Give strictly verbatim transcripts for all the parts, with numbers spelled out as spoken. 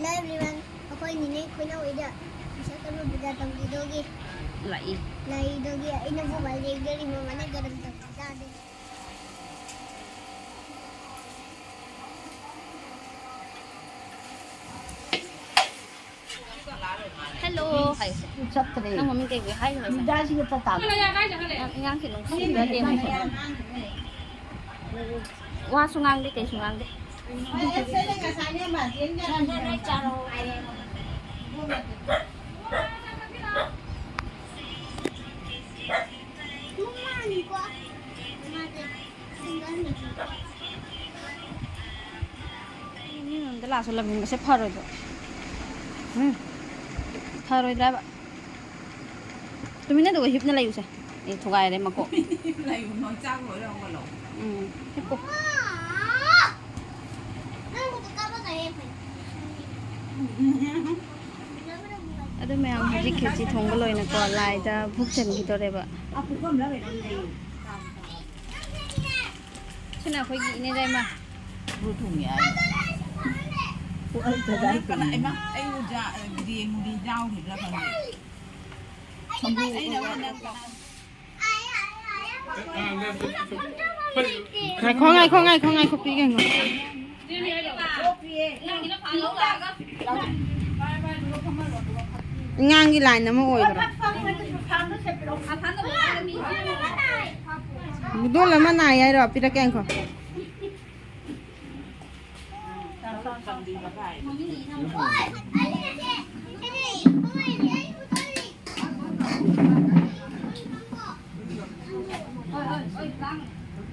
Hello everyone, ꯑꯩꯈꯣꯏ ꯅꯤꯅꯦ ꯈꯣꯏꯅꯥꯎ ꯍꯣꯏꯗ ꯇꯨꯏꯁꯟ ꯇꯝꯕ ꯕꯖꯥꯔ ꯇꯝꯕꯤꯗꯣꯒꯤ ꯂꯥꯛꯏ꯫ ꯂꯥꯛꯏꯗꯣꯒꯤ ꯑꯩꯅ ꯃꯣꯕꯥꯏꯜ ꯌꯦꯡꯖꯔꯤ, ꯃꯃꯥꯅ ꯒꯔꯝ ꯇꯧꯕꯤꯖꯥꯗꯦ꯫ ꯍꯦꯜꯂꯣ꯫ ꯆꯠꯇ꯭ꯔꯦ꯫ ꯅꯪ ꯃꯃꯤꯡ ꯀꯩ ꯀꯧꯏ? ꯍꯥꯏ ꯍꯥꯏꯕ꯫ ꯏꯆꯥꯁꯤꯒ ꯆꯠꯇꯥꯕ꯫ ꯌꯥꯝ ꯑꯉꯥꯡꯁꯦ ꯅꯨꯡꯁꯤꯕ꯭ꯔꯥ ꯌꯦꯡꯉꯨ꯫ ꯋꯥꯁꯨ ꯉꯥꯡꯗꯦ, ꯀꯩꯁꯨ ꯉꯥꯡꯗꯦ꯫ ꯃꯤ ꯃꯌꯨꯝꯗ ꯂꯥꯛꯑꯁꯨ ꯂꯝꯍꯦꯟꯕꯁꯦ ꯐꯔꯣꯏꯗ꯭ꯔꯣ? ꯎꯝ꯫ ꯐꯔꯣꯏꯗ꯭ꯔꯥ ꯍꯥꯏꯕ? ꯇꯨꯃꯤꯟꯅ ꯑꯗꯨꯒ ꯍꯤꯞꯅ ꯂꯩꯌꯨꯁꯦ꯫ ꯑꯦ, ꯊꯨꯒꯥꯏꯔꯦ ꯃꯀꯣꯛ꯫ ꯂꯩꯌꯨ, ꯅꯣꯏ ꯆꯥꯛ ꯂꯣꯏꯔ ꯍꯧꯒꯠꯂꯛꯑꯣ꯫ ꯎꯝ, ꯍꯤꯞꯄꯨ꯫ ꯑꯗꯨ ꯃꯌꯥꯝ ꯍꯧꯖꯤꯛ ꯈꯦꯆꯤ ꯊꯣꯡꯕ ꯂꯣꯏꯅꯀꯣ, ꯂꯥꯏꯗ ꯚꯣꯛ ꯆꯟꯈꯤꯗꯣꯔꯦꯕ꯫ ꯁꯤꯅ ꯑꯩꯈꯣꯏꯒꯤ ꯏꯅꯦ ꯗꯥꯏꯃ꯫ ꯏꯕꯨ ꯊꯣꯡꯉꯦ ꯍꯥꯏ꯫ ꯑꯣ, ꯑꯩ ꯀꯗꯥꯏ ꯀꯅꯥ, ꯏꯃꯥ, ꯑꯩ ꯎꯖꯥ, ꯒꯤꯔꯦꯟꯒꯤ ꯌꯥꯎꯈꯤꯕ꯭ꯔꯥ ꯈꯪꯗꯦ꯫ ꯑꯩꯅ ꯑꯃ ꯅꯪ ꯀꯅꯥ? ꯉꯥꯏꯈꯣ, ꯉꯥꯏꯈꯣ, ꯉꯥꯏꯈꯣ, ꯉꯥꯏꯈꯣ, ꯄꯤꯒꯦ, ꯉꯥꯏꯈꯣ꯫ ꯑꯉꯥꯡꯒꯤ ꯂꯥꯏꯟ ꯑꯃ ꯑꯣꯏꯈ꯭ꯔꯣ꯫ ꯗꯣꯜ ꯑꯃ ꯅꯥꯏ ꯍꯥꯏꯔꯣ? ꯄꯤꯔꯛꯀꯦ, ꯉꯥꯏꯈꯣ꯫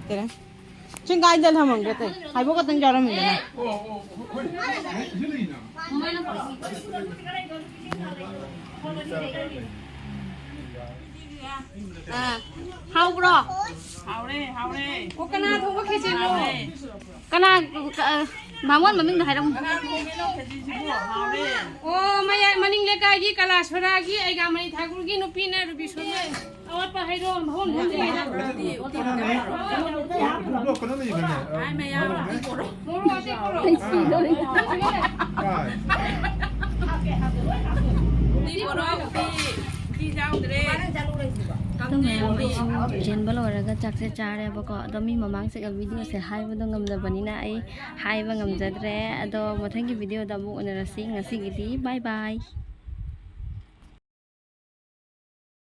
ꯀꯩꯅꯣ? ꯆꯤꯡ ꯀꯥꯏꯗ ꯊꯝꯃꯝꯒꯦ ꯑꯇꯩ? ꯍꯥꯏꯕꯣꯛ ꯈꯛꯇꯪ ꯆꯥꯔꯝꯃꯤꯗꯅ꯫ ꯑꯥ, ꯍꯥꯎꯕ꯭ꯔꯣ? ꯍꯥꯎꯔꯦ, ꯍꯥꯎꯔꯦ꯫ ꯑꯣ, ꯀꯅꯥ ꯊꯣꯡꯕ ꯈꯦꯆꯤꯅꯣ? ꯍꯥꯎꯔꯦ꯫ ꯀꯅꯥ, ꯑ, ꯕꯥꯃꯣꯟ ꯃꯃꯤꯡꯗꯣ ꯍꯥꯏꯔꯝꯃꯨ꯫ ꯀꯅꯥ ꯊꯣꯡꯉꯤꯅꯣ ꯈꯦꯆꯤꯁꯤꯕꯨ? ꯍꯥꯎꯔꯦ꯫ ꯑꯣ, ꯃꯌꯥꯏ ꯃꯅꯤꯡ ꯂꯩꯀꯥꯏꯒꯤ ꯀꯂꯥꯁꯣꯔꯥꯒꯤ ꯑꯩꯒꯥꯃꯅꯤ ꯊꯥꯀꯨꯔꯒꯤ ꯅꯨꯄꯤꯅ ꯔꯨꯕꯤꯁꯣꯔꯥ꯫ ꯑꯋꯥꯠꯄ ꯍꯥꯏꯔꯣ, ꯃꯍꯨꯝ ꯍꯨꯝꯗ꯭ꯔꯤꯉꯩꯗ꯫ ꯀꯩꯅꯣ ꯂꯩꯕꯅꯦ, ꯑ, ꯍꯥꯏ ꯃꯌꯥꯝ ꯃꯣꯔꯣꯛꯅꯦ꯫ ꯇꯤ ꯄꯣꯔꯛꯑꯣ꯫ ꯇꯤ ꯄꯣꯔꯛꯑꯣ, ꯇꯤ, ꯇꯤ ꯌꯥꯎꯗ꯭ꯔꯦ꯫ ꯑꯗꯣ ꯃꯌꯥꯝ, ꯑꯩꯁꯨ ꯆꯦꯟꯕ ꯂꯣꯏꯔꯒ ꯆꯥꯛꯁꯦ ꯆꯥꯔꯦꯕꯀꯣ꯫ ꯑꯗꯣ ꯃꯤ ꯃꯃꯥꯡ ꯆꯠꯂꯒ ꯚꯤꯗꯤꯑꯣꯁꯦ ꯍꯥꯏꯕꯗꯣ ꯉꯝꯗꯕꯅꯤꯅ ꯑꯩ ꯍꯥꯏꯕ ꯉꯝꯖꯗ꯭ꯔꯦ꯫ ꯑꯗꯣ ꯃꯊꯪꯒꯤ ꯚꯤꯗꯤꯑꯣꯗ ꯑꯃꯨꯛ ꯎꯅꯔꯁꯤ꯫ ꯉꯁꯤꯒꯤꯗꯤ bye bye꯫